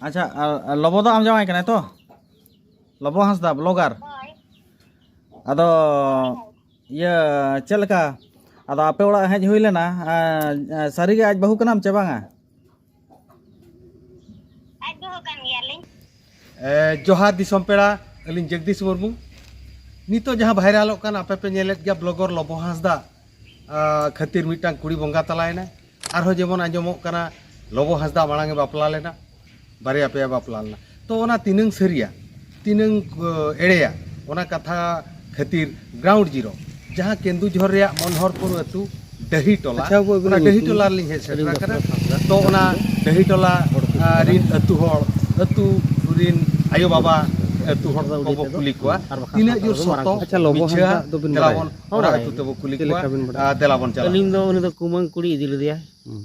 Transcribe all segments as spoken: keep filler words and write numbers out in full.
ᱟᱪᱪᱷᱟ, ᱟᱨ, ᱟᱨ ᱞᱚᱵᱚ ᱫᱚ ᱟᱢ ᱡᱟᱶᱟᱭ ᱠᱟᱱᱟᱭ ᱛᱚ? ᱞᱚᱵᱚ ᱦᱟᱸᱥᱫᱟ, ᱵᱞᱚᱜᱟᱨ᱾ ᱦᱳᱭ᱾ ᱟᱫᱚ ᱤᱭᱟᱹ, ᱪᱮᱫ ᱞᱮᱠᱟ? ᱟᱫᱚ ᱟᱯᱮ ᱚᱲᱟᱜ ᱦᱮᱡ ᱦᱩᱭ ᱞᱮᱱᱟ, ᱟᱨ, ᱟᱨ ᱥᱟᱹᱨᱤᱜᱮ ᱟᱡ ᱵᱟᱹᱦᱩ ᱠᱟᱱᱟᱢ ᱪᱮ ᱵᱟᱝᱟ? ᱟᱡ ᱵᱟᱹᱦᱩ ᱠᱟᱱ ᱜᱮᱭᱟᱞᱤᱧ᱾ ᱮ, ᱡᱚᱦᱟᱨ ᱫᱤᱥᱚᱢ ᱯᱮᱲᱟ, ᱟᱹᱞᱤᱧ ᱡᱚᱜᱽᱫᱤᱥ ᱢᱩᱨᱢᱩ᱾ ᱱᱤᱛᱚᱜ ᱡᱟᱦᱟᱸ ᱵᱷᱟᱭᱨᱟᱞᱚᱜ ᱠᱟᱱ, ᱟᱯᱮ ᱯᱮ ᱧᱮᱞᱮᱫ ᱜᱮᱭᱟ, ᱵᱞᱚᱜᱚᱨ ᱞᱚᱵᱚ ᱦᱟᱸᱥᱫᱟ, ᱟ, ᱠᱷᱟᱹᱛᱤᱨ ᱢᱤᱫᱴᱟᱝ ᱠᱩᱲᱤ ᱵᱚᱸᱜᱟ ᱛᱟᱞᱟᱭᱮᱱᱟ᱾ ᱟᱨᱦᱚᱸ ᱡᱮᱢᱚᱱ ᱟᱸᱡᱚᱢᱚᱜ ᱠᱟᱱᱟ, ᱞᱚᱵᱚ ᱦᱟᱸᱥᱫᱟ ᱢᱟᱲᱟᱝ ᱮ ᱵᱟᱯᱞᱟ ᱞᱮᱱᱟ, ᱵᱟᱨᱭᱟ ᱯᱮᱭᱟ ᱵᱟᱯᱞᱟ ᱞᱮᱱᱟ᱾ ᱛᱚ ᱚᱱᱟ ᱛᱤᱱᱟᱹᱝ ᱥᱟᱹᱨᱤᱭᱟ, ᱛᱤᱱᱟᱹᱝ, ᱮ, ᱮᱲᱮᱭᱟ, ᱚᱱᱟ ᱠᱟᱛᱷᱟ ᱠᱷᱟᱹᱛᱤᱨ ᱜᱨᱟᱣᱩᱱᱰ ᱡᱤᱨᱳ, ᱡᱟᱦᱟᱸ ᱠᱮᱱᱫᱩᱡᱷᱚᱨ ᱨᱮᱭᱟᱜ ᱢᱚᱱᱦᱚᱨᱯᱩᱨ ᱟᱹᱛᱩ, ᱰᱟᱹᱦᱤ ᱴᱚᱞᱟ, ᱟᱪᱪᱷᱟ, ᱟᱵᱚ ᱚᱱᱟ ᱟᱵᱚᱱᱟᱜ ᱰᱟᱹᱦᱤ ᱧᱩᱛᱩᱢ ᱴᱚᱞᱟ ᱨᱮᱞᱤᱧ ᱦᱮᱡ ᱥᱮᱴᱮᱨ ᱟᱠᱟᱱᱟ᱾ ᱛᱚ ᱚᱱᱟ ᱰᱟᱹᱦᱤ ᱴᱚᱞᱟ, ᱟ, ᱨᱤᱱ ᱟᱹᱛᱩ ᱦᱚᱲ, ᱟᱹᱛᱩ ᱨᱤᱱ ᱟᱭᱳ ᱵᱟᱵᱟ, ᱟᱹᱛᱩ ᱦᱚᱲ ᱠᱚᱵᱚ ᱠᱩᱞᱤ ᱠᱚᱣᱟ, ᱛᱤᱱᱟᱹᱜ ᱡᱳᱨ ᱥᱚᱛᱚ ᱟᱪᱪᱷᱟ, ᱞᱚᱵᱚ ᱢᱤᱪᱷᱟᱹ ᱦᱟᱸᱥᱫᱟ ᱫᱚᱵᱤᱱ ᱫᱮᱞᱟ ᱵᱟᱲᱟᱭᱟ? ᱵᱚᱱ ᱦᱚᱸ, ᱚᱱᱟ ᱵᱟᱲᱟᱭ ᱟᱹᱛᱩ ᱜᱮ᱾ ᱛᱮᱵᱚ ᱠᱩᱞᱤ ᱪᱮᱫ ᱠᱚᱣᱟ᱾ ᱞᱮᱠᱟ ᱵᱤᱱ ᱵᱟᱲᱟᱭᱟ? ᱟ, ᱫᱮᱞᱟ ᱵᱚᱱ ᱪᱟᱞᱟᱜᱼᱟ᱾ ᱟᱹᱞᱤᱧ ᱫᱚ ᱩᱱᱤ ᱫᱚ ᱠᱩᱢᱟᱹᱝ ᱠᱩᱲᱤ ᱤᱫᱤ ᱞᱮᱫᱮᱭᱟᱭ᱾ ᱦᱩᱸ᱾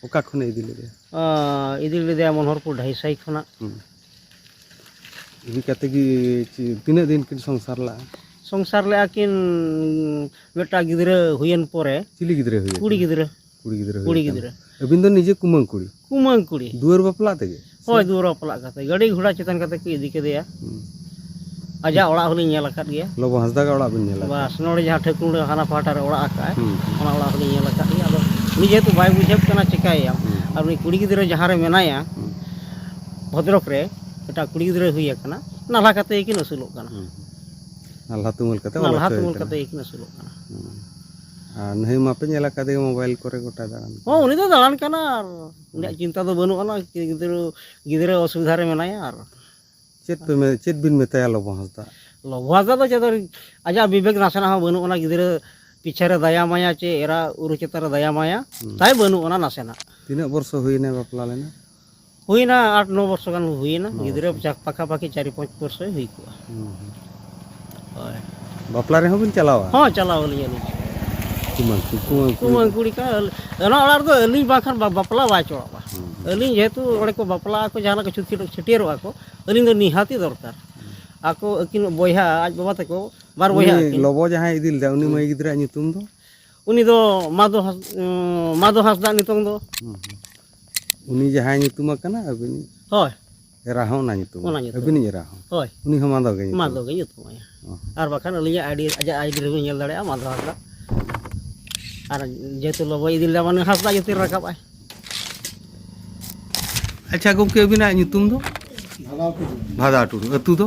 ᱚᱠᱟ ᱠᱷᱚᱱᱮ ᱤᱫᱤ ᱞᱮᱫᱮᱭᱟ? ᱟ, ᱤᱫᱤ ᱞᱮᱫᱮᱭᱟ ᱢᱚᱱᱦᱚᱨᱯᱩᱨ ᱰᱷᱟᱹᱭᱥᱟᱭ ᱠᱷᱚᱱᱟᱜ᱾ ᱦᱩᱸ᱾ ᱤᱫᱤ ᱠᱟᱛᱮ ᱜᱮ ᱪᱮ-, ᱛᱤᱱᱟᱹᱜ ᱫᱤᱱ ᱠᱤᱱ ᱥᱚᱝᱥᱟᱨ ᱞᱟᱜᱼᱟ? ᱥᱚᱝᱥᱟᱨ ᱞᱮᱜᱼᱟ ᱠᱤᱱ ᱢᱤᱫᱴᱟᱝ ᱜᱤᱫᱽᱨᱟᱹ ᱦᱩᱭᱮᱱ ᱯᱚᱨᱮ᱾ ᱪᱤᱞᱤ ᱜᱤᱫᱽᱨᱟᱹ ᱦᱩᱭᱮᱱ? ᱠᱩᱲᱤ ᱜᱤᱫᱽᱨᱟᱹ᱾ ᱠᱩᱲᱤ ᱜᱤᱫᱽᱨᱟᱹ ᱦᱩᱭ ᱠᱩᱲᱤ ᱠᱟᱱᱟ᱾ ᱜᱤᱫᱽᱨᱟᱹ᱾ ᱟᱹᱵᱤᱱ ᱫᱚ ᱱᱤᱡᱮ ᱠᱩᱢᱟᱹᱝ ᱠᱩᱲᱤ? ᱠᱩᱢᱟᱹᱝ ᱠᱩᱲᱤ᱾ ᱫᱩᱣᱟᱹᱨ ᱵᱟᱯᱞᱟ ᱛᱮᱜᱮ? ᱦᱳᱭ, ᱫᱩᱣᱟᱹᱨ ᱵᱟᱯᱞᱟᱜ ᱠᱟᱛᱮ ᱜᱟᱹᱰᱤ ᱜᱷᱚᱲᱟ ᱪᱮᱛᱟᱱ ᱠᱟᱛᱮ ᱠᱚ ᱤᱫᱤ ᱠᱮᱫᱮᱭᱟ᱾ ᱦᱩᱸ᱾ ᱟᱡᱟᱜ ᱚᱲᱟᱜ ᱦᱚᱸᱞᱤᱧ ᱧᱮᱞ ᱟᱠᱟᱫ ᱜᱮᱭᱟ᱾ ᱞᱚᱵᱚ ᱦᱟᱸᱥᱫᱟ ᱜᱮ ᱚᱲᱟᱜ ᱵᱤᱱ ᱧᱮᱞ ᱟᱠᱟᱫ? ᱵᱟᱥ, ᱱᱚᱰᱮ ᱡᱟᱦᱟᱸ ᱴᱷᱟᱹᱠᱩᱨ ᱦᱟᱱᱟ ᱯᱟᱦᱴᱟ ᱨᱮ ᱚᱲᱟᱜ ᱟᱠᱟᱫᱼᱟᱭ, ᱦᱩᱸ᱾ ᱚᱱᱟ ᱚᱲᱟᱜ ᱦᱚᱸᱞᱤᱧ ᱧᱮᱞ ᱟᱠᱟᱫ ᱜᱮᱭᱟ᱾ ᱟᱫᱚ ᱩᱱᱤ ᱡᱮᱦᱮᱛᱩ ᱵᱟᱭ ᱵᱩᱡᱷᱟᱹᱣ ᱠᱟᱱᱟ, ᱪᱮᱠᱟᱭᱮᱭᱟᱢ? ᱦᱩᱸ᱾ ᱟᱨ ᱩᱱᱤ ᱠᱩᱲᱤ ᱜᱤᱫᱽᱨᱟᱹ ᱡᱟᱦᱟᱸ ᱨᱮ ᱢᱮᱱᱟᱭᱟ, ᱦᱩᱸ᱾ ᱵᱷᱚᱫᱨᱚᱠ ᱨᱮ ᱢᱤᱫᱴᱟᱝ ᱠᱩᱲᱤ ᱜᱤᱫᱽᱨᱟᱹ ᱦᱩᱭ ᱟᱠᱟᱱᱟ, ᱱᱟᱞᱦᱟ ᱠᱟᱛᱮ ᱜᱮᱠᱤᱱ ᱟᱹᱥᱩᱞᱚᱜ ᱠᱟᱱᱟ᱾ ᱦᱩᱸ᱾ ᱱᱟᱞᱦᱟ ᱛᱩᱢᱟᱹᱞ ᱠᱟᱛᱮ ᱚᱞ ᱱᱟᱞᱦᱟ ᱦᱚᱪᱚᱭ ᱛᱩᱢᱟᱹᱞ ᱠᱟᱱᱟ᱾ ᱠᱟᱛᱮ ᱜᱮᱠᱤᱱ ᱟᱹᱥᱩᱞᱚᱜ ᱠᱟᱱᱟ᱾ ᱦᱩᱸ᱾ ᱟᱨ ᱱᱟᱹᱭ ᱢᱟᱯᱮ ᱧᱮᱞ ᱟᱠᱟᱫᱮ ᱜᱮ ᱢᱳᱵᱟᱭᱤᱞ ᱠᱚᱨᱮ ᱜᱚᱴᱟ ᱫᱟᱬᱟᱱ ᱦᱚᱸ, ᱠᱟᱱᱟ᱾ ᱩᱱᱤ ᱫᱚ ᱫᱟᱬᱟᱱ ᱠᱟᱱᱟ ᱟᱨ ᱩᱱᱤᱭᱟᱜ ᱪᱤᱱᱛᱟ ᱫᱚ ᱵᱟᱹᱱᱩᱜ ᱟᱱᱟ, ᱜᱤᱫᱽᱨᱟᱹ, ᱜᱤᱫᱽᱨᱟᱹ ᱚᱥᱩᱵᱤᱫᱷᱟ ᱨᱮ ᱢᱮᱱᱟᱭᱟ᱾ ᱟᱨ ᱪᱮᱫ ᱯᱮ ᱢᱮ-, ᱪᱮᱫ ᱵᱤᱱ ᱢᱮᱛᱟᱭᱟ ᱞᱚᱵᱚ ᱦᱟᱸᱥᱫᱟ? ᱞᱚᱵᱚ ᱦᱟᱸᱥᱫᱟ ᱫᱚ ᱪᱮᱫ ᱫᱚ ᱟᱡᱟᱜ ᱵᱤᱵᱮᱠ ᱱᱟᱥᱮᱱᱟᱜ ᱦᱚᱸ ᱵᱟᱹᱱᱩᱜ ᱟᱱᱟ, ᱜᱤᱫᱽᱨᱟᱹ ᱯᱤᱪᱷᱮ ᱨᱮ ᱫᱟᱭᱟ ᱢᱟᱭᱟ ᱪᱮ ᱮᱨᱟ ᱩᱨᱩ ᱪᱮᱛᱟᱱ ᱨᱮ ᱫᱟᱭᱟ ᱢᱟᱭᱟ ᱦᱩᱸ᱾ ᱛᱟᱭ ᱵᱟᱹᱱᱩᱜ ᱟᱱᱟ ᱱᱟᱥᱮᱱᱟᱜ᱾ ᱛᱤᱱᱟᱹᱜ ᱵᱚᱨᱥᱚ ᱦᱩᱭᱱᱟ ᱵᱟᱯᱞᱟ ᱞᱮᱱᱟ? ᱦᱩᱭᱱᱟ ᱟᱴ ᱱᱚ ᱵᱚᱨᱥᱚ ᱜᱟᱱ ᱦᱩᱭᱱᱟ, ᱱᱚ ᱜᱤᱫᱽᱨᱟᱹ ᱵᱚᱨᱥᱚ᱾ ᱪᱟ-, ᱯᱟᱠᱟ ᱯᱟᱠᱤ ᱪᱟᱨ ᱯᱟᱸᱪ ᱵᱚᱨᱥᱚᱭ ᱦᱩᱭ ᱠᱚᱜᱼᱟ᱾ ᱦᱩᱸ, ᱦᱩᱸ᱾ ᱦᱳᱭ᱾ ᱵᱟᱯᱞᱟ ᱨᱮᱦᱚᱸ ᱵᱤᱱ ᱪᱟᱞᱟᱣᱟ? ᱦᱚᱸ, ᱪᱟᱞᱟᱣ ᱟᱹᱞᱤᱧ, ᱟᱹᱞᱤᱧ᱾ ᱠᱩᱢᱟᱹᱝ, ᱠᱩᱢᱟᱹᱝ ᱠᱩᱲᱤ᱾ ᱠᱩᱢᱟᱹᱝ ᱠᱩᱲᱤ ᱠᱟ-, ᱚᱱᱟ ᱚᱲᱟᱜ ᱨᱮᱫᱚ ᱟᱹᱞᱤᱧ ᱵᱟᱝᱠᱷᱟᱱ ᱵᱟ-, ᱵᱟᱯᱞᱟ ᱵᱟᱭ ᱪᱚᱞᱚᱜᱼᱟ᱾ ᱦᱩᱸ, ᱦᱩᱸ᱾ ᱟᱹᱞᱤᱧ ᱡᱮᱦᱮᱛᱩ ᱚᱸᱰᱮ ᱠᱚ ᱵᱟᱯᱞᱟᱜ ᱟᱠᱚ, ᱡᱟᱦᱟᱱᱟᱜ ᱠᱚ ᱪᱷᱩᱛ ᱪᱷᱟᱹᱴᱭᱟᱹᱨᱚᱜᱼᱟ ᱠᱚ, ᱟᱹᱞᱤᱧ ᱫᱚ ᱱᱤᱦᱟᱹᱛᱤ ᱫᱚᱨᱠᱟᱨ᱾ ᱦᱩᱸ᱾ ᱟᱠᱚ ᱟᱹᱠᱤᱱ ᱵᱚᱭᱦᱟ, ᱟᱡ ᱵᱟᱵᱟ ᱛᱟᱠᱚ, ᱵᱟᱨ ᱵᱚᱭᱦᱟ ᱩᱱᱤ ᱟᱹᱠᱤᱱ᱾ ᱞᱚᱵᱚ ᱡᱟᱦᱟᱸᱭ ᱤᱫᱤ ᱞᱮᱫᱟ, ᱩᱱᱤ ᱦᱩᱸ᱾ ᱢᱟᱹᱭ ᱜᱤᱫᱽᱨᱟᱹᱣᱟᱜ ᱧᱩᱛᱩᱢ ᱫᱚ? ᱩᱱᱤ ᱫᱚ ᱢᱟᱫᱚ ᱦᱟᱸᱥ-, ᱩᱸ, ᱢᱟᱫᱚ ᱦᱟᱸᱥᱫᱟᱜ ᱱᱤᱛᱚᱝ ᱫᱚ᱾ ᱦᱩᱸ, ᱦᱩᱸ᱾ ᱩᱱᱤ ᱡᱟᱦᱟᱸᱭ ᱧᱩᱛᱩᱢ ᱟᱠᱟᱱᱟ, ᱟᱹᱵᱤᱱᱤᱡ ᱦᱳᱭ᱾ ᱮᱨᱟ ᱦᱚᱸ ᱚᱱᱟ ᱧᱩᱛᱩᱢ? ᱚᱱᱟ ᱧᱩᱛᱩᱢ᱾ ᱟᱹᱵᱤᱱᱤᱡ ᱮᱨᱟ ᱦᱚᱸ? ᱦᱳᱭ᱾ ᱩᱱᱤ ᱦᱚᱸ ᱢᱟᱫᱷᱚ ᱜᱮ ᱧᱩᱛᱩᱢ? ᱢᱟᱫᱷᱚ ᱜᱮ ᱧᱩᱛᱩᱢ ᱟᱭᱟ᱾ ᱚ᱾ ᱟᱨ ᱵᱟᱠᱷᱟᱱ ᱟᱹᱞᱤᱧᱟᱜ ID, ᱟᱡᱟᱜ ID ᱨᱮᱵᱤᱱ ᱧᱮᱞ ᱫᱟᱲᱮᱭᱟᱜᱼᱟ, ᱢᱟᱫᱷᱚ ᱦᱟᱸᱥᱫᱟ᱾ ᱟᱨ ᱡᱮᱦᱮᱛᱩ ᱞᱚᱵᱚᱭ ᱤᱫᱤ ᱞᱮᱫᱟ, ᱢᱟᱱᱮ ᱦᱟᱸᱥᱫᱟ ᱡᱟᱹᱛᱤ ᱨᱟᱠᱟᱵ ᱟᱭ᱾ ᱟᱪᱪᱷᱟ ᱜᱚᱢᱠᱮ, ᱟᱹᱵᱤᱱᱟᱜ ᱧᱩᱛᱩᱢ ᱫᱚ? ᱵᱷᱟᱫᱟ ᱴᱩᱰᱩ᱾ ᱵᱷᱟᱫᱟ ᱴᱩᱰᱩ᱾ ᱟᱹᱛᱩ ᱫᱚ?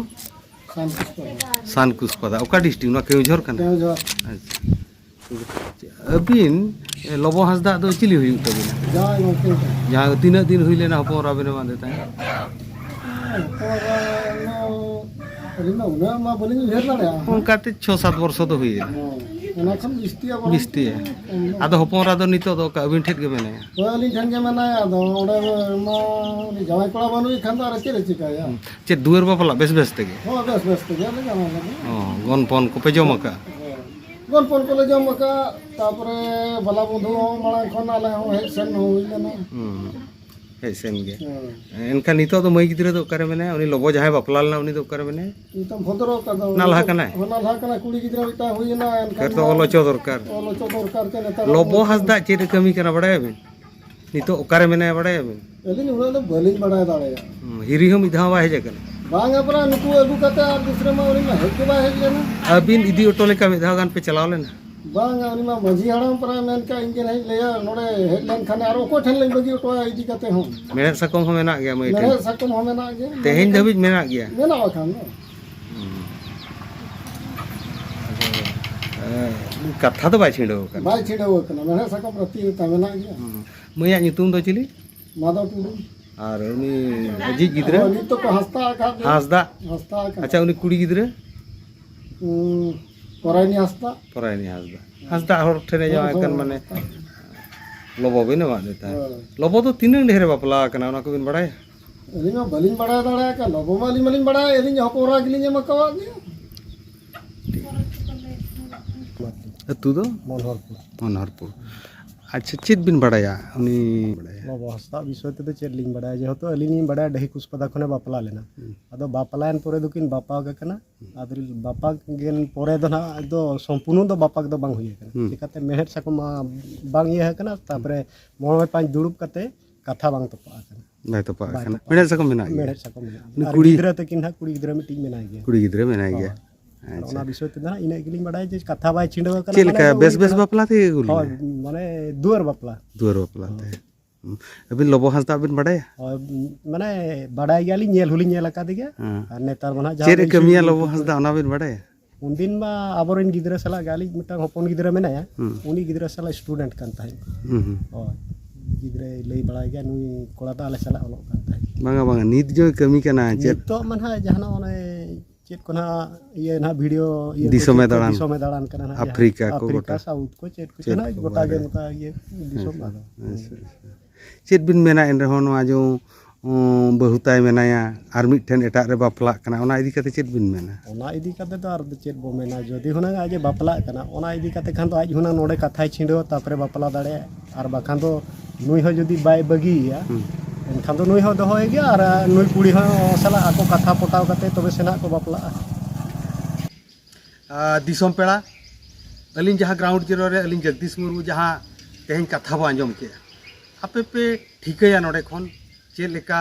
ᱥᱟᱱᱠᱩᱥᱯᱟᱫᱟ᱾ ᱥᱟᱱᱠᱩᱥᱯᱟᱫᱟ᱾ ᱚᱠᱟ district? ᱱᱚᱣᱟ ᱠᱮᱣᱡᱷᱚᱨ ᱠᱟᱱᱟ? ᱠᱮᱣᱡᱷᱚᱨ᱾ ᱟᱪᱪᱷᱟ᱾ ᱟᱹᱵᱤᱱ, ᱮ, ᱞᱚᱵᱚ ᱦᱟᱸᱥᱫᱟ ᱫᱚ ᱪᱤᱞᱤ ᱦᱩᱭᱩᱜ ᱛᱟᱹᱵᱤᱱᱟ? ᱡᱟᱶᱟᱭ ᱜᱚᱢᱠᱮ ᱠᱟᱱᱟ᱾ ᱡᱟᱦᱟᱸ ᱛᱤᱱᱟᱹᱜ ᱫᱤᱱ ᱦᱩᱭ ᱞᱮᱱᱟ ᱦᱚᱯᱚᱱ ᱮᱨᱟ ᱵᱤᱱ ᱮᱢᱟᱫᱮ ᱛᱟᱦᱮᱸᱫ? ᱦᱚᱯᱚᱱ ᱮᱨᱟ ᱫᱚ ᱟᱹᱞᱤᱧ ᱫᱚ ᱩᱱᱟᱹᱜ ᱢᱟ ᱵᱟᱹᱞᱤᱧ ᱩᱭᱦᱟᱹᱨ ᱫᱟᱲᱮᱭᱟᱜᱼᱟ᱾ ᱚᱱᱠᱟᱛᱮ ᱪᱷᱚ ᱥᱟᱛ ᱵᱚᱨᱥᱚ ᱫᱚ ᱦᱩᱭᱮᱱᱟ᱾ ᱦᱚᱸ, ᱚᱱᱟ ᱠᱷᱚᱱ ᱵᱤᱥᱛᱤᱭᱟ ᱵᱟᱹᱲᱛᱤ ᱵᱤᱥᱛᱤᱭᱟ᱾ ᱠᱚᱢ ᱫᱚ᱾ ᱟᱫᱚ ᱦᱚᱯᱚᱱ ᱮᱨᱟ ᱫᱚ ᱱᱤᱛᱚᱜ ᱫᱚ ᱚᱠᱟ ᱟᱹᱵᱤᱱ ᱴᱷᱮᱱ ᱜᱮ ᱢᱮᱱᱟᱭᱟ? ᱦᱳᱭ, ᱟᱹᱞᱤᱧ ᱴᱷᱮᱱ ᱜᱮ ᱢᱮᱱᱟᱭᱟ᱾ ᱟᱫᱚ ᱚᱸᱰᱮ ᱢᱟ ᱩᱱᱤ ᱡᱟᱶᱟᱭ ᱠᱚᱲᱟ ᱵᱟᱹᱱᱩᱭ ᱠᱷᱟᱱ ᱫᱚ ᱟᱨ ᱪᱮᱫ ᱮ ᱪᱤᱠᱟᱹᱭᱟ? ᱦᱩᱸ᱾ ᱪᱮᱫ ᱫᱩᱣᱟᱹᱨ ᱵᱟᱯᱞᱟ ᱵᱮᱥ ᱵᱮᱥ ᱛᱮᱜᱮ? ᱦᱳᱭ, ᱵᱮᱥ ᱵᱮᱥ ᱛᱮᱜᱮ ᱟᱞᱮ ᱡᱟᱶᱟᱭ ᱞᱮᱱᱟ᱾ ᱚ, ᱜᱚᱱᱯᱚᱱ ᱠᱚᱯᱮ ᱡᱚᱢ ᱟᱠᱟᱫᱼᱟ? ᱦᱳᱭ᱾ ᱜᱚᱱᱯᱚᱱ ᱠᱚᱞᱮ ᱡᱚᱢ ᱟᱠᱟᱫᱼᱟ, ᱛᱟᱯᱚᱨᱮ ᱵᱟᱞᱟ ᱵᱚᱫᱷᱩ ᱦᱚᱸ ᱢᱟᱲᱟᱝ ᱠᱷᱚᱱ ᱟᱞᱮ ᱦᱚᱸ ᱦᱮᱡ ᱥᱮᱱ ᱦᱩᱭ ᱞᱮᱱᱟ᱾ ᱦᱩᱸ, ᱦᱮᱡ ᱥᱮᱱ ᱜᱮ᱾ ᱦᱳᱭ᱾ ᱮᱱᱠᱷᱟᱱ ᱱᱤᱛᱚᱜ ᱫᱚ ᱢᱟᱹᱭ ᱜᱤᱫᱽᱨᱟᱹ ᱫᱚ ᱚᱠᱟᱨᱮ ᱢᱮᱱᱟᱭᱟ? ᱩᱱᱤ ᱞᱚᱵᱚ ᱡᱟᱦᱟᱸᱭ ᱵᱟᱯᱞᱟ ᱞᱮᱱᱟ, ᱩᱱᱤ ᱫᱚ ᱚᱠᱟᱨᱮ ᱢᱮᱱᱟᱭᱟ? ᱱᱤᱛᱚᱜ ᱵᱷᱚᱫᱨᱚ ᱚᱠᱟ ᱫᱚ ᱱᱟᱞᱦᱟ ᱠᱟᱱᱟᱭ? ᱦᱚᱸ, ᱱᱟᱞᱦᱟ ᱠᱟᱱᱟᱭ, ᱠᱩᱲᱤ ᱜᱤᱫᱽᱨᱟᱹ ᱢᱤᱫᱴᱟᱝ ᱦᱩᱭ ᱮᱱᱟ, ᱮᱱᱠᱷᱟᱱ ᱯᱷᱮᱨ ᱛᱚ ᱢᱟ ᱚᱞ ᱦᱚᱪᱚ ᱫᱚᱨᱠᱟᱨ᱾ ᱚᱞ ᱦᱚᱪᱚ ᱫᱚᱨᱠᱟᱨ ᱪᱮ ᱱᱮᱛᱟᱨ ᱞᱚᱵᱚ ᱚᱞ ᱦᱟᱸᱥᱫᱟ ᱪᱮᱫ ᱮ ᱠᱟᱹᱢᱤ ᱠᱟᱱᱟ ᱵᱟᱲᱟᱭᱟᱵᱤᱱ? ᱱᱤᱛᱚᱜ ᱚᱠᱟᱨᱮ ᱢᱮᱱᱟᱭᱟ ᱵᱟᱲᱟᱭᱟᱵᱤᱱ? ᱟᱹᱞᱤᱧ ᱩᱱᱟᱹᱜ ᱫᱚ ᱵᱟᱹᱞᱤᱧ ᱵᱟᱲᱟᱭ ᱫᱟᱲᱮᱭᱟᱜᱼᱟ᱾ ᱦᱩᱸ, ᱦᱤᱨᱤ ᱦᱚᱸ ᱢᱤᱫ ᱫᱷᱟᱣ ᱵᱟᱭ ᱦᱮᱡ ᱟᱠᱟᱱᱟ? ᱵᱟᱝᱟ ᱯᱟᱨᱟ, ᱱᱩᱠᱩ ᱟᱹᱜᱩ ᱠᱟᱛᱮ ᱟᱨ ᱫᱩᱥᱨᱟᱹ ᱢᱟ ᱩᱱᱤ ᱢᱟ ᱦᱮᱡ ᱜᱮ ᱵᱟᱭ ᱦᱮᱡ ᱞᱮᱱᱟ᱾ ᱟᱹᱵᱤᱱ ᱤᱫᱤ ᱦᱚᱴᱚ ᱞᱮᱠᱟ ᱢᱤᱫ ᱫᱷᱟᱣ ᱜᱟᱱ ᱯᱮ ᱪᱟᱞᱟᱣ ᱞᱮᱱᱟ? ᱵᱟᱝᱟ, ᱩᱱᱤ ᱢᱟ ᱢᱟᱹᱡᱷᱤ ᱦᱟᱲᱟᱢ ᱯᱟᱨᱟ ᱢᱮᱱ ᱠᱟᱜ ᱤᱧ ᱜᱮ ᱦᱮᱡ ᱞᱟᱹᱭᱟ, ᱱᱚᱰᱮ ᱦᱮᱡ ᱞᱮᱱᱠᱷᱟᱱ ᱟᱨ ᱚᱠᱚᱭ ᱴᱷᱮᱱ ᱞᱤᱧ ᱵᱟᱹᱜᱤ ᱦᱚᱴᱚᱣᱟ ᱤᱫᱤ ᱠᱟᱛᱮ ᱦᱚᱸ? ᱢᱮᱲᱦᱮᱫ ᱥᱟᱠᱚᱢ ᱦᱚᱸ ᱢᱮᱱᱟᱜ ᱜᱮᱭᱟ ᱢᱟᱹᱭ ᱴᱷᱮᱱ? ᱢᱮᱲᱦᱮᱫ ᱥᱟᱠᱚᱢ ᱦᱚᱸ ᱢᱮᱱᱟᱜ ᱜᱮᱭᱟ᱾ ᱛᱮᱦᱮᱧ ᱫᱷᱟᱹᱵᱤᱡ ᱢᱮᱱᱟᱜ ᱜᱮᱭᱟ? ᱢᱮᱱᱟᱜ ᱵᱟᱠᱷᱟᱱ ᱫᱚ᱾ ᱦᱩᱸ᱾ ᱟᱫᱚ, ᱮ, ᱠᱟᱛᱷᱟ ᱫᱚ ᱵᱟᱭ ᱪᱷᱤᱰᱟᱹᱣ ᱟᱠᱟᱱᱟ᱾ ᱵᱟᱭ ᱪᱷᱤᱰᱟᱹᱣ ᱟᱠᱟᱱᱟ, ᱢᱮᱲᱦᱮᱫ ᱥᱟᱠᱚᱢ ᱨᱮ ᱛᱤ ᱨᱮ ᱛᱟᱭ ᱢᱮᱱᱟᱜ ᱜᱮᱭᱟ᱾ ᱦᱩᱸ᱾ ᱢᱟᱹᱭᱟᱜ ᱧᱩᱛᱩᱢ ᱫᱚ ᱪᱤᱞᱤ? ᱢᱟᱫᱷᱚ ᱴᱩᱰᱩ᱾ ᱟᱨ ᱩᱱᱤ ᱟᱡᱤᱡ ᱜᱤᱫᱽᱨᱟᱹ? ᱦᱳᱭ, ᱱᱤᱛ ᱫᱚᱠᱚ ᱦᱟᱸᱥᱫᱟ ᱟᱠᱟᱫ ᱜᱮᱭᱟ᱾ ᱦᱟᱸᱥᱫᱟ? ᱦᱟᱸᱥᱫᱟ ᱟᱠᱟᱫ᱾ ᱟᱪᱪᱷᱟ, ᱩᱱᱤ ᱠᱩᱲᱤ ᱜᱤᱫᱽᱨᱟᱹ? ᱩᱸ, ᱯᱚᱨᱟᱭᱱᱤ ᱦᱟᱸᱥᱫᱟ᱾ ᱯᱚᱨᱟᱭᱱᱤ ᱦᱟᱸᱥᱫᱟ᱾ ᱦᱟᱸᱥᱫᱟ ᱦᱚᱲ ᱴᱷᱮᱱᱮ ᱦᱳᱭ, ᱡᱟᱶᱟᱭ ᱦᱳᱭ, ᱠᱟᱱ, ᱢᱟᱱᱮ ᱦᱟᱸᱥᱫᱟ᱾ ᱞᱚᱵᱚ ᱵᱤᱱ ᱮᱢᱟᱫᱮ ᱛᱟᱦᱮᱸᱫ᱾ ᱦᱳᱭ᱾ ᱞᱚᱵᱚ ᱫᱚ ᱛᱤᱱᱟᱹᱜ ᱰᱷᱮᱨᱮ ᱵᱟᱯᱞᱟ ᱟᱠᱟᱱᱟ, ᱚᱱᱟ ᱠᱚᱵᱤᱱ ᱵᱟᱲᱟᱭᱟ? ᱟᱹᱞᱤᱧ ᱢᱟ ᱵᱟᱹᱞᱤᱧ ᱵᱟᱲᱟᱭ ᱫᱟᱲᱮᱭᱟᱜ ᱠᱟᱱ, ᱞᱚᱵᱚ ᱢᱟ ᱟᱹᱞᱤᱧ ᱢᱟᱞᱤᱧ ᱵᱟᱲᱟᱭᱟ, ᱟᱹᱞᱤᱧ ᱦᱚᱯᱚᱱ ᱮᱨᱟ ᱜᱮᱞᱤᱧ ᱮᱢ ᱟᱠᱟᱣᱟᱫ ᱜᱮᱭᱟ᱾ ᱟᱹᱛᱩ ᱫᱚ? ᱢᱚᱱᱦᱚᱨᱯᱩᱨ᱾ ᱢᱚᱱᱦᱚᱨᱯᱩᱨ᱾ ᱟᱪᱪᱷᱟ, ᱪᱮᱫ ᱵᱤᱱ ᱵᱟᱲᱟᱭᱟ ᱩᱱᱤ? ᱵᱟᱵᱟ ᱦᱟᱸᱥᱫᱟ ᱵᱤᱥᱚᱭ ᱛᱮᱫᱚ ᱪᱮᱫ ᱞᱤᱧ ᱵᱟᱲᱟᱭᱟ, ᱡᱮᱦᱮᱛᱩ ᱟᱹᱞᱤᱧ ᱞᱤᱧ ᱵᱟᱲᱟᱭᱟ ᱰᱟᱹᱦᱤ ᱠᱩᱥᱯᱟᱫᱟ ᱠᱷᱚᱱᱮ ᱵᱟᱯᱞᱟ ᱞᱮᱱᱟ᱾ ᱦᱩᱸ᱾ ᱟᱫᱚ ᱵᱟᱯᱞᱟᱭᱮᱱ ᱯᱚᱨᱮ ᱫᱚᱠᱤᱱ ᱵᱟᱯᱟᱜ ᱟᱠᱟᱱᱟ᱾ ᱦᱩᱸ᱾ ᱟᱫᱚ ᱵᱟᱯᱟᱜ ᱯᱚᱨᱮ ᱫᱚ ᱱᱟᱦᱟᱜ ᱫᱚ ᱥᱚᱢᱯᱩᱨᱱᱚ ᱫᱚ ᱵᱟᱯᱟᱜ ᱫᱚ ᱵᱟᱝ ᱦᱩᱭ ᱟᱠᱟᱱᱟ᱾ ᱦᱩᱸ᱾ ᱪᱤᱠᱟᱛᱮ ᱢᱮᱲᱦᱮᱫ ᱥᱟᱠᱚᱢ ᱢᱟ ᱵᱟᱝ ᱤᱭᱟᱹ ᱟᱠᱟᱱᱟ, ᱛᱟᱯᱚᱨᱮ ᱢᱚᱬᱮ ᱯᱟᱸᱪ ᱫᱩᱲᱩᱵ ᱠᱟᱛᱮ ᱠᱟᱛᱷᱟ ᱵᱟᱝ ᱛᱚᱯᱟᱜ ᱟᱠᱟᱱᱟ᱾ ᱵᱟᱭ ᱛᱚᱯᱟᱜ ᱵᱟᱭ ᱟᱠᱟᱱᱟ᱾ ᱛᱚᱯᱟᱜ ᱢᱮᱲᱦᱮᱫ ᱥᱟᱠᱚᱢ ᱢᱮᱱᱟᱜ ᱜᱮᱭᱟ᱾ ᱢᱮᱲᱦᱮᱫ ᱥᱟᱠᱚᱢ ᱢᱮᱱᱟᱜᱼᱟ᱾ ᱩᱱᱤ ᱟᱨ ᱠᱩᱲᱤ ᱜᱤᱫᱽᱨᱟᱹ ᱛᱟᱹᱠᱤᱱ ᱦᱟᱸᱜ, ᱠᱩᱲᱤ ᱜᱤᱫᱽᱨᱟᱹ ᱢᱤᱫᱴᱤᱡ ᱢᱮᱱᱟᱭ ᱜᱮᱭᱟ᱾ ᱠᱩᱲᱤ ᱜᱤᱫᱽᱨᱟᱹ ᱢᱮᱱᱟᱭ ᱦᱳᱭ᱾ ᱜᱮᱭᱟ᱾ ᱟᱨ ᱟᱪᱪᱷᱟ᱾ ᱚᱱᱟ ᱵᱤᱥᱚᱭ ᱛᱮᱫᱚ ᱦᱟᱸᱜ ᱤᱱᱟᱹᱜ ᱜᱮᱞᱤᱧ ᱵᱟᱲᱟᱭᱟ ᱡᱮ ᱠᱟᱛᱷᱟ ᱵᱟᱭ ᱪᱷᱤᱰᱟᱹᱣ ᱟᱠᱟᱱᱟ, ᱪᱮᱫ ᱢᱟᱱᱮ ᱞᱮᱠᱟ? ᱩᱱᱤ ᱵᱮᱥ ᱫᱚ ᱵᱮᱥ ᱵᱟᱯᱞᱟ ᱛᱮᱜᱮ ᱟᱹᱜᱩ ᱞᱮᱱᱟ? ᱦᱳᱭ, ᱢᱟᱱᱮ ᱫᱩᱣᱟᱹᱨ ᱵᱟᱯᱞᱟ᱾ ᱫᱩᱣᱟᱹᱨ ᱵᱟᱯᱞᱟ ᱛᱮ᱾ ᱦᱳᱭ᱾ ᱦᱩᱸ᱾ ᱟᱹᱵᱤᱱ ᱞᱚᱵᱚ ᱦᱟᱸᱥᱫᱟ ᱵᱤᱱ ᱵᱟᱰᱟᱭᱟ? ᱦᱳᱭ, ᱢᱟᱱᱮ ᱵᱟᱰᱟᱭ ᱜᱮᱭᱟᱞᱤᱧ, ᱧᱮᱞ ᱦᱚᱸᱞᱤᱧ ᱧᱮᱞ ᱟᱠᱟᱫᱮ ᱜᱮᱭᱟ᱾ ᱦᱮᱸ᱾ ᱟᱨ ᱱᱮᱛᱟᱨ ᱢᱟ ᱱᱟᱦᱟᱜ ᱡᱟᱦᱟᱸ ᱪᱮᱫ ᱮ ᱨᱮ ᱠᱟᱹᱢᱤᱭᱟ YouTube ᱞᱚᱵᱚ ᱦᱟᱸᱥᱫᱟ, ᱚᱱᱟ ᱵᱤᱱ ᱵᱟᱰᱟᱭᱟ? ᱩᱱᱫᱤᱱ ᱢᱟ ᱟᱵᱚᱨᱮᱱ ᱜᱤᱫᱽᱨᱟᱹ ᱥᱟᱞᱟᱜ ᱜᱮ, ᱟᱹᱞᱤᱡ ᱢᱤᱫᱴᱟᱝ ᱦᱚᱯᱚᱱ ᱜᱤᱫᱽᱨᱟᱹ ᱢᱮᱱᱟᱭᱟ, ᱦᱩᱸ᱾ ᱩᱱᱤ ᱜᱤᱫᱽᱨᱟᱹ ᱥᱟᱞᱟᱜ student ᱠᱟᱱ ᱛᱟᱦᱮᱸᱫ᱾ ᱦᱩᱸ, ᱦᱩᱸ᱾ ᱦᱳᱭ, ᱜᱤᱫᱽᱨᱟᱹᱭ ᱞᱟᱹᱭ ᱵᱟᱲᱟᱭ ᱜᱮᱭᱟ, ᱱᱩᱭ ᱠᱚᱲᱟ ᱫᱚ ᱟᱞᱮ ᱥᱟᱞᱟᱜ ᱚᱞᱚᱜ ᱠᱟᱱ ᱛᱟᱦᱮᱸᱫ᱾ ᱵᱟᱝᱟ, ᱵᱟᱝᱟ, ᱱᱤᱛ ᱡᱚᱭ ᱠᱟᱹᱢᱤ ᱠᱟᱱᱟ ᱪᱮᱫ? ᱱᱤᱛᱚᱜ ᱢᱟ ᱱᱟᱦᱟᱜ ᱡᱟᱦᱟᱱᱟᱜ ᱚᱱᱮ ᱪᱮᱫ ᱠᱚ ᱱᱟᱦᱟᱜ ᱤᱭᱟᱹ ᱱᱟᱦᱟᱜ video ᱤᱭᱟᱹ ᱠᱚ ᱫᱤᱥᱚᱢᱮ ᱪᱮᱫ ᱠᱚ ᱫᱟᱬᱟᱱ᱾ ᱫᱤᱥᱚᱢᱮ ᱫᱟᱬᱟᱱ ᱠᱟᱱᱟ ᱱᱟᱦᱟᱜ, ᱡᱟᱦᱟᱸ ᱟᱯᱷᱨᱤᱠᱟ ᱠᱚ ᱟᱯᱷᱨᱤᱠᱟ, ᱜᱚᱴᱟ᱾ South ᱠᱚ ᱪᱮᱫ ᱠᱚ ᱪᱮᱫ ᱪᱮᱱᱟᱜ ᱠᱚ ᱜᱚᱴᱟ ᱜᱮ ᱵᱟᱦᱨᱮ᱾ ᱱᱚᱝᱠᱟ ᱤᱭᱟᱹ ᱫᱤᱥᱚᱢ ᱦᱮᱸ, ᱟᱫᱚ᱾ ᱟᱪᱪᱷᱟ, ᱟᱪᱪᱷᱟ᱾ ᱪᱮᱫ ᱵᱤᱱ ᱢᱮᱱᱟ, ᱮᱱ ᱨᱮᱦᱚᱸ ᱱᱚᱣᱟ ᱡᱮ, ᱩᱸ, ᱵᱟᱹᱦᱩ ᱛᱟᱭ ᱢᱮᱱᱟᱭᱟ ᱟᱨ ᱢᱤᱫᱴᱷᱮᱱ ᱮᱴᱟᱜ ᱨᱮ ᱵᱟᱯᱞᱟᱜ ᱠᱟᱱᱟ, ᱚᱱᱟ ᱤᱫᱤ ᱠᱟᱛᱮ ᱪᱮᱫ ᱵᱤᱱ ᱢᱮᱱᱟ? ᱚᱱᱟ ᱤᱫᱤ ᱠᱟᱛᱮ ᱫᱚ ᱟᱨ ᱫᱚ ᱪᱮᱫ ᱵᱚ ᱢᱮᱱᱟ, ᱡᱩᱫᱤ ᱦᱩᱱᱟᱹᱝ ᱟᱡ ᱮ ᱵᱟᱯᱞᱟᱜ ᱠᱟᱱᱟ, ᱚᱱᱟ ᱤᱫᱤ ᱠᱟᱛᱮ ᱠᱷᱟᱱ ᱫᱚ ᱟᱡ ᱦᱩᱱᱟᱹᱝ ᱱᱚᱰᱮ ᱠᱟᱛᱷᱟᱭ ᱪᱷᱤᱰᱟᱹᱣᱟ, ᱛᱟᱨᱯᱚᱨᱮ ᱵᱟᱯᱞᱟ ᱫᱟᱲᱮᱭᱟᱜᱼᱟ᱾ ᱟᱨ ᱵᱟᱠᱷᱟᱱ ᱫᱚ ᱱᱩᱭ ᱦᱚᱸ ᱡᱩᱫᱤ ᱵᱟᱭ ᱵᱟᱹᱜᱤᱭᱮᱭᱟ, ᱦᱩᱸ᱾ ᱮᱱᱠᱷᱟᱱ ᱫᱚ ᱱᱩᱭ ᱦᱚᱸ ᱫᱚᱦᱚᱭᱮ ᱜᱮᱭᱟ ᱟᱨ ᱱᱩᱭ ᱠᱩᱲᱤ ᱦᱚᱸ ᱥᱟᱞᱟᱜ ᱟᱠᱚ ᱠᱟᱛᱷᱟ ᱯᱚᱴᱟᱣ ᱠᱟᱛᱮ ᱛᱚᱵᱮ ᱥᱮ ᱱᱟᱜ ᱠᱚ ᱵᱟᱯᱞᱟᱜᱼᱟ᱾ ᱟᱨ ᱫᱤᱥᱚᱢ ᱯᱮᱲᱟ, ᱟᱹᱞᱤᱧ ᱡᱟᱦᱟᱸ Ground Zero ᱨᱮ ᱟᱹᱞᱤᱧ ᱡᱚᱜᱽᱫᱤᱥ ᱢᱩᱨᱢᱩ ᱡᱟᱦᱟᱸ ᱛᱮᱦᱮᱧ ᱠᱟᱛᱷᱟ ᱵᱚ ᱟᱸᱡᱚᱢ ᱠᱮᱜᱼᱟ, ᱟᱯᱮ ᱯᱮ ᱴᱷᱤᱠᱟᱹᱭᱟ ᱱᱚᱰᱮ ᱠᱷᱚᱱ ᱪᱮᱫ ᱞᱮᱠᱟ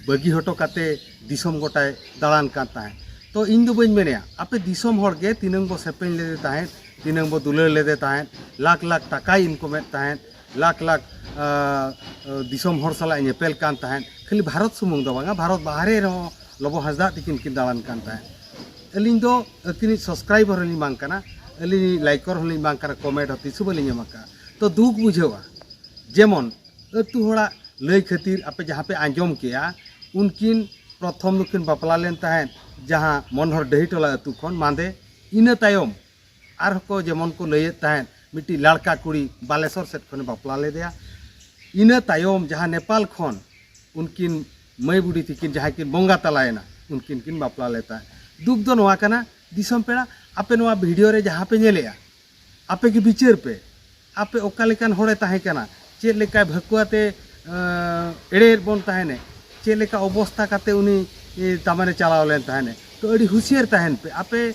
ᱵᱟᱹᱜᱤ ᱦᱚᱴᱚ ᱠᱟᱛᱮ ᱫᱤᱥᱚᱢ ᱜᱚᱴᱟᱭ ᱫᱟᱬᱟᱱ ᱠᱟᱱ ᱛᱟᱦᱮᱸᱫ᱾ ᱛᱚ ᱤᱧ ᱫᱚ ᱵᱟᱹᱧ ᱢᱮᱱᱮᱜᱼᱟ, ᱟᱯᱮ ᱫᱤᱥᱚᱢ ᱦᱚᱲ ᱜᱮ ᱛᱤᱱᱟᱹᱝ ᱵᱚ ᱥᱮᱯᱮᱧ ᱞᱮᱫᱮ ᱛᱟᱦᱮᱸᱫ, ᱛᱤᱱᱟᱹᱝ ᱵᱚ ᱫᱩᱞᱟᱹᱲ ᱞᱮᱫᱮ ᱛᱟᱦᱮᱸᱫ, ᱞᱟᱠᱷ ᱞᱟᱠᱷ ᱴᱟᱠᱟᱭ income ᱮᱫ ᱛᱟᱦᱮᱸᱫ, ᱞᱟᱠᱷ ᱞᱟᱠᱷ, ᱟᱸ, ᱫᱤᱥᱚᱢ ᱦᱚᱲ ᱥᱟᱞᱟᱜ ᱧᱮᱯᱮᱞ ᱠᱟᱱ ᱛᱟᱦᱮᱸᱫ, ᱠᱷᱟᱹᱞᱤ ᱵᱷᱟᱨᱚᱛ ᱥᱩᱢᱩᱝ ᱫᱚ ᱵᱟᱝᱟ, ᱵᱷᱟᱨᱚᱛ ᱵᱟᱦᱨᱮ ᱨᱮᱦᱚᱸ ᱞᱚᱵᱚ ᱦᱟᱸᱥᱫᱟ ᱛᱤᱠᱤᱱ ᱠᱤᱱ ᱫᱟᱬᱟᱱ ᱠᱟᱱ ᱛᱟᱦᱮᱸᱫ᱾ ᱟᱹᱞᱤᱧ ᱫᱚ ᱟᱹᱠᱤᱱᱤᱡ subscriber ᱦᱚᱸᱞᱤᱧ ᱵᱟᱝ ᱠᱟᱱᱟ, ᱟᱹᱞᱤᱧ liker ᱦᱚᱸᱞᱤᱧ ᱵᱟᱝ ᱠᱟᱱᱟ, comment ᱦᱚᱸ ᱛᱤᱥ ᱦᱚᱸ ᱵᱟᱹᱞᱤᱧ ᱮᱢ ᱟᱠᱟᱫᱼᱟ᱾ ᱛᱚ ᱫᱩᱠ ᱵᱩᱡᱷᱟᱹᱣᱟ, ᱡᱮᱢᱚᱱ ᱟᱹᱛᱩ ᱦᱚᱲᱟᱜ ᱞᱟᱹᱭ ᱠᱷᱟᱹᱛᱤᱨ ᱟᱯᱮ ᱡᱟᱦᱟᱸ ᱯᱮ ᱟᱸᱡᱚᱢ ᱠᱮᱜᱼᱟ, ᱩᱱᱠᱤᱱ ᱯᱨᱚᱛᱷᱚᱢ ᱫᱚᱠᱤᱱ ᱵᱟᱯᱞᱟ ᱞᱮᱱ ᱛᱟᱦᱮᱸᱫ ᱡᱟᱦᱟᱸ ᱢᱚᱱᱦᱚᱨ ᱰᱟᱹᱦᱤᱴᱚᱞᱟ ᱟᱹᱛᱩ ᱠᱷᱚᱱ ᱢᱟᱸᱫᱮ, ᱤᱱᱟᱹ ᱛᱟᱭᱚᱢ ᱟᱨᱦᱚᱸ ᱠᱚ ᱡᱮᱢᱚᱱ ᱠᱚ ᱞᱟᱹᱭᱮᱫ ᱛᱟᱦᱮᱸᱫ ᱢᱤᱫᱴᱤᱡ ᱞᱟᱲᱠᱟ ᱠᱩᱲᱤ ᱵᱟᱞᱮᱥᱚᱨ ᱥᱮᱫ ᱠᱷᱚᱱᱮ ᱵᱟᱯᱞᱟ ᱞᱮᱫᱮᱭᱟ᱾ ᱤᱱᱟᱹ ᱛᱟᱭᱚᱢ ᱡᱟᱦᱟᱸ ᱱᱮᱯᱟᱞ ᱠᱷᱚᱱ ᱩᱱᱠᱤᱱ ᱢᱟᱹᱭ ᱵᱩᱰᱷᱤ ᱛᱤᱠᱤᱱ ᱡᱟᱦᱟᱸᱭ ᱠᱤᱱ ᱵᱚᱸᱜᱟ ᱛᱟᱞᱟᱭᱮᱱᱟ, ᱩᱱᱠᱤᱱ ᱠᱤᱱ ᱵᱟᱯᱞᱟ ᱞᱮᱫ ᱛᱟᱦᱮᱸᱫ᱾ ᱫᱩᱠ ᱫᱚ ᱱᱚᱣᱟ ᱠᱟᱱᱟ, ᱫᱤᱥᱚᱢ ᱯᱮᱲᱟ, ᱟᱯᱮ ᱱᱚᱣᱟ video ᱨᱮ ᱡᱟᱦᱟᱸ ᱯᱮ ᱧᱮᱞᱮᱜᱼᱟ, ᱟᱯᱮ ᱜᱮ ᱵᱤᱪᱟᱹᱨ ᱯᱮ, ᱟᱯᱮ ᱚᱠᱟ ᱞᱮᱠᱟᱱ ᱦᱚᱲᱮ ᱛᱟᱦᱮᱸ ᱠᱟᱱᱟ, ᱪᱮᱫ ᱞᱮᱠᱟᱭ ᱵᱷᱟᱹᱠᱩᱣᱟᱛᱮ, ᱟᱸ, ᱮᱲᱮᱭᱮᱫ ᱵᱚᱱ ᱛᱟᱦᱮᱱᱮ, ᱪᱮᱫ ᱞᱮᱠᱟ ᱚᱵᱚᱥᱛᱟ ᱠᱟᱛᱮ ᱩᱱᱤ, ᱮ, ᱛᱟᱨᱢᱟᱱᱮ ᱪᱟᱞᱟᱣ ᱞᱮᱱ ᱛᱟᱦᱮᱱᱮ᱾ ᱛᱚ ᱟᱹᱰᱤ ᱦᱩᱸᱥᱤᱭᱟᱹᱨ ᱛᱟᱦᱮᱱ ᱯᱮ ᱟᱯᱮ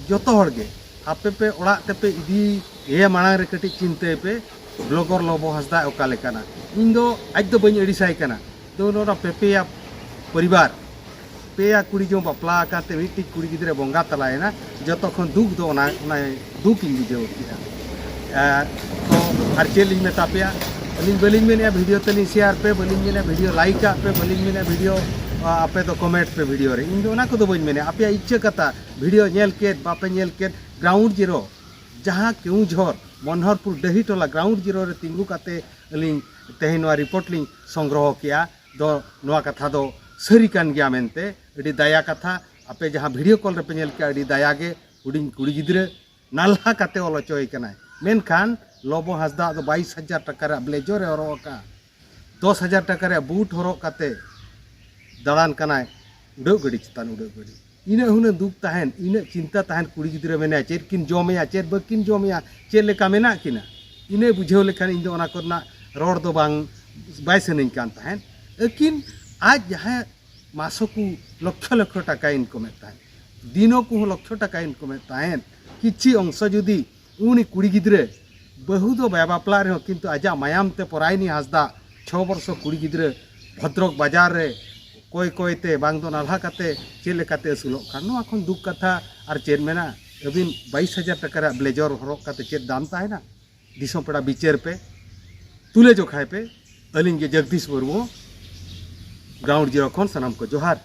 ᱡᱚᱛᱚ ᱦᱚᱲ ᱜᱮ, ᱟᱯᱮ ᱯᱮ ᱚᱲᱟᱜ ᱛᱮᱯᱮ ᱤᱫᱤᱭᱮᱭᱟ ᱢᱟᱲᱟᱝ ᱨᱮ ᱠᱟᱹᱴᱤᱡ ᱪᱤᱱᱛᱟᱹᱭ ᱯᱮ, ᱵᱞᱚᱜᱚᱨ ᱞᱚᱵᱚ ᱦᱟᱸᱥᱫᱟ ᱚᱠᱟ ᱞᱮᱠᱟᱱᱟ? ᱤᱧ ᱫᱚ ᱟᱡ ᱫᱚ ᱵᱟᱹᱧ ᱟᱹᱲᱤᱥᱟᱭ ᱠᱟᱱᱟ᱾ ᱫᱚ ᱱᱚᱣᱟ ᱯᱮ ᱯᱮᱭᱟ ᱯᱚᱨᱤᱵᱟᱨ, ᱯᱮᱭᱟ ᱠᱩᱲᱤ ᱡᱚᱝ ᱵᱟᱯᱞᱟ ᱟᱠᱟᱱ ᱛᱮ ᱢᱤᱫᱴᱤᱡ ᱠᱩᱲᱤ ᱜᱤᱫᱽᱨᱟᱹ ᱵᱚᱸᱜᱟ ᱛᱟᱞᱟᱭᱮᱱᱟ, ᱡᱚᱛᱚ ᱠᱷᱚᱱ ᱫᱩᱠ ᱫᱚ ᱚᱱᱟ, ᱚᱱᱟ ᱫᱩᱠ ᱤᱧ ᱵᱩᱡᱷᱟᱹᱣ ᱠᱮᱫᱟ᱾ ᱮ, ᱛᱚ ᱟᱨ ᱪᱮᱫ ᱞᱤᱧ ᱢᱮᱛᱟ ᱯᱮᱭᱟ? ᱟᱹᱞᱤᱧ ᱵᱟᱹᱞᱤᱧ ᱢᱮᱱᱮᱫᱼᱟ ᱵᱷᱤᱰᱤᱭᱳ ᱛᱟᱹᱞᱤᱧ ᱥᱮᱭᱟᱨ ᱯᱮ, ᱵᱟᱹᱞᱤᱧ ᱢᱮᱱᱮᱫᱼᱟ ᱵᱷᱤᱰᱤᱭᱳ ᱞᱟᱭᱤᱠ ᱟᱜ ᱯᱮ, ᱵᱟᱹᱞᱤᱧ ᱢᱮᱱᱮᱫᱼᱟ ᱵᱷᱤᱰᱤᱭᱳ, ᱟ, ᱟᱯᱮ ᱫᱚ ᱠᱚᱢᱮᱱᱴ ᱯᱮ ᱵᱷᱤᱰᱤᱭᱳ ᱨᱮ᱾ ᱤᱧ ᱫᱚ ᱚᱱᱟ ᱠᱚᱫᱚ ᱵᱟᱹᱧ ᱢᱮᱱᱮᱫᱼᱟ᱾ ᱟᱯᱮᱭᱟᱜ ᱤᱪᱪᱷᱟᱹ ᱠᱟᱛᱷᱟ, ᱵᱷᱤᱰᱤᱭᱳ ᱧᱮᱞ ᱠᱮᱫ, ᱵᱟᱯᱮ ᱧᱮᱞ ᱠᱮᱫ, ᱜᱨᱟᱣᱩᱱᱰ ᱡᱤᱨᱳ ᱡᱟᱦᱟᱸ ᱠᱮᱣᱩᱡᱷᱚᱨ ᱢᱚᱱᱦᱚᱨᱯᱩᱨ ᱰᱟᱹᱦᱤ ᱴᱚᱞᱟ ᱜᱨᱟᱣᱩᱱᱰ ᱡᱤᱨᱳ ᱨᱮ ᱛᱤᱸᱜᱩ ᱠᱟᱛᱮ ᱟᱹᱞᱤᱧ ᱛᱮᱦᱮᱧ ᱱᱚᱣᱟ ᱨᱤᱯᱳᱨᱴ ᱞᱤᱧ ᱥᱚᱝᱜᱨᱚᱦᱚ ᱠᱮᱜᱼᱟ᱾ ᱫᱚ ᱱᱚᱣᱟ ᱠᱟᱛᱷᱟ ᱫᱚ ᱥᱟᱹᱨᱤ ᱠᱟᱱ ᱜᱮᱭᱟ ᱢᱮᱱᱛᱮ ᱟᱹᱰᱤ ᱫᱟᱭᱟ ᱠᱟᱛᱷᱟ, ᱟᱯᱮ ᱡᱟᱦᱟᱸ ᱵᱷᱤᱰᱤᱭᱳ ᱠᱚᱞ ᱨᱮᱯᱮ ᱧᱮᱞ ᱠᱮᱜᱼᱟ, ᱟᱹᱰᱤ ᱫᱟᱭᱟ ᱜᱮ᱾ ᱦᱩᱰᱤᱧ ᱠᱩᱲᱤ ᱜᱤᱫᱽᱨᱟᱹ ᱱᱟᱞᱦᱟ ᱠᱟᱛᱮ ᱚᱞ ᱦᱚᱪᱚᱭᱮ ᱠᱟᱱᱟᱭ, ᱢᱮᱱᱠᱷᱟᱱ ᱞᱚᱵᱚ ᱦᱟᱸᱥᱫᱟ ᱫᱚ ᱵᱟᱭᱤᱥ ᱦᱟᱡᱟᱨ ᱴᱟᱠᱟ ᱨᱮᱭᱟᱜ ᱵᱞᱮᱡᱚᱨ ᱮ ᱦᱚᱨᱚᱜ ᱟᱠᱟᱫᱼᱟ, ᱫᱚᱥ ᱦᱟᱡᱟᱨ ᱴᱟᱠᱟ ᱨᱮᱭᱟᱜ ᱵᱩᱴ ᱦᱚᱨᱚᱜ ᱠᱟᱛᱮ ᱫᱟᱬᱟᱱ ᱠᱟᱱᱟᱭ ᱩᱰᱟᱹᱜ ᱜᱟᱹᱰᱤ ᱪᱮᱛᱟᱱ ᱩᱰᱟᱹᱜ ᱜᱟᱹᱰᱤ᱾ ᱤᱱᱟᱹᱜ ᱦᱩᱱᱟᱹᱝ ᱫᱩᱠ ᱛᱟᱦᱮᱱ, ᱤᱱᱟᱹᱜ ᱪᱤᱱᱛᱟᱹ ᱛᱟᱦᱮᱱ, ᱠᱩᱲᱤ ᱜᱤᱫᱽᱨᱟᱹ ᱢᱮᱱᱟᱭᱟ, ᱪᱮᱫ ᱠᱤᱱ ᱡᱚᱢᱮᱭᱟ, ᱪᱮᱫ ᱵᱟᱹᱠᱤᱱ ᱡᱚᱢᱮᱭᱟ, ᱪᱮᱫ ᱞᱮᱠᱟ ᱢᱮᱱᱟᱜ ᱠᱤᱱᱟ, ᱤᱱᱟᱹ ᱵᱩᱡᱷᱟᱹᱣ ᱞᱮᱠᱷᱟᱱ ᱤᱧ ᱫᱚ ᱚᱱᱟ ᱠᱚᱨᱮᱱᱟᱜ ᱨᱚᱲ ᱫᱚ ᱵᱟᱝ, ᱵᱟᱭ ᱥᱟᱱᱟᱧ ᱠᱟᱱ ᱛᱟᱦᱮᱸᱫ᱾ ᱟᱹᱠᱤᱱ ᱟᱡ ᱡᱟᱦᱟᱸᱭ ᱢᱟᱥᱚᱠ ᱞᱚᱠᱷᱚ ᱞᱚᱠᱷᱚ ᱴᱟᱠᱟ ᱤᱱᱠᱚᱢᱮᱫ ᱛᱟᱦᱮᱸᱫ, ᱫᱤᱱᱚᱠᱩ ᱦᱚᱸ ᱞᱚᱠᱷᱚ ᱴᱟᱠᱟ ᱤᱱᱠᱚᱢᱮᱫ ᱛᱟᱦᱮᱸᱫ᱾ ᱠᱤᱪᱷᱤ ᱚᱝᱥᱚ ᱡᱩᱫᱤ ᱩᱱᱤ ᱠᱩᱲᱤ ᱜᱤᱫᱽᱨᱟᱹ, ᱵᱟᱹᱦᱩ ᱫᱚ ᱵᱟᱭ ᱵᱟᱯᱞᱟ ᱨᱮᱦᱚᱸ, ᱠᱤᱱᱛᱩ ᱟᱡᱟᱜ ᱢᱟᱭᱟᱢ ᱛᱮ ᱯᱚᱨᱟᱭᱱᱤ ᱦᱟᱸᱥᱫᱟ, ᱪᱷᱚ ᱵᱚᱨᱥᱚ ᱠᱩᱲᱤ ᱜᱤᱫᱽᱨᱟᱹ, ᱵᱷᱚᱫᱨᱚᱠ ᱵᱟᱡᱟᱨ ᱨᱮ ᱠᱚᱭ ᱠᱚᱭ ᱛᱮ ᱵᱟᱝ ᱫᱚ ᱱᱟᱞᱦᱟ ᱠᱟᱛᱮ ᱪᱮᱫ ᱞᱮᱠᱟᱛᱮ ᱟᱹᱥᱩᱞᱚᱜ ᱠᱟᱱ, ᱱᱚᱣᱟ ᱠᱷᱚᱱ ᱫᱩᱠ ᱠᱟᱛᱷᱟ ᱟᱨ ᱪᱮᱫ ᱢᱮᱱᱟᱜᱼᱟ? ᱟᱹᱵᱤᱱ ᱵᱟᱭᱤᱥ ᱦᱟᱡᱟᱨ ᱴᱟᱠᱟ ᱨᱮᱭᱟᱜ ᱵᱞᱮᱡᱚᱨ ᱦᱚᱨᱚᱜ ᱠᱟᱛᱮ ᱪᱮᱫ ᱫᱟᱢ ᱛᱟᱦᱮᱱᱟ? ᱫᱤᱥᱚᱢ ᱯᱮᱲᱟ ᱵᱤᱪᱟᱹᱨ ᱯᱮ, ᱛᱩᱞᱟᱹ ᱡᱚᱠᱷᱟᱭ ᱯᱮ᱾ ᱟᱹᱞᱤᱧ ᱜᱮ ᱡᱚᱜᱽᱫᱤᱥ ᱢᱩᱨᱢᱩ, ᱜᱨᱟᱣᱩᱱᱰ ᱡᱤᱨᱳ ᱠᱷᱚᱱ ᱥᱟᱱᱟᱢ ᱠᱚ ᱡᱚᱦᱟᱨ᱾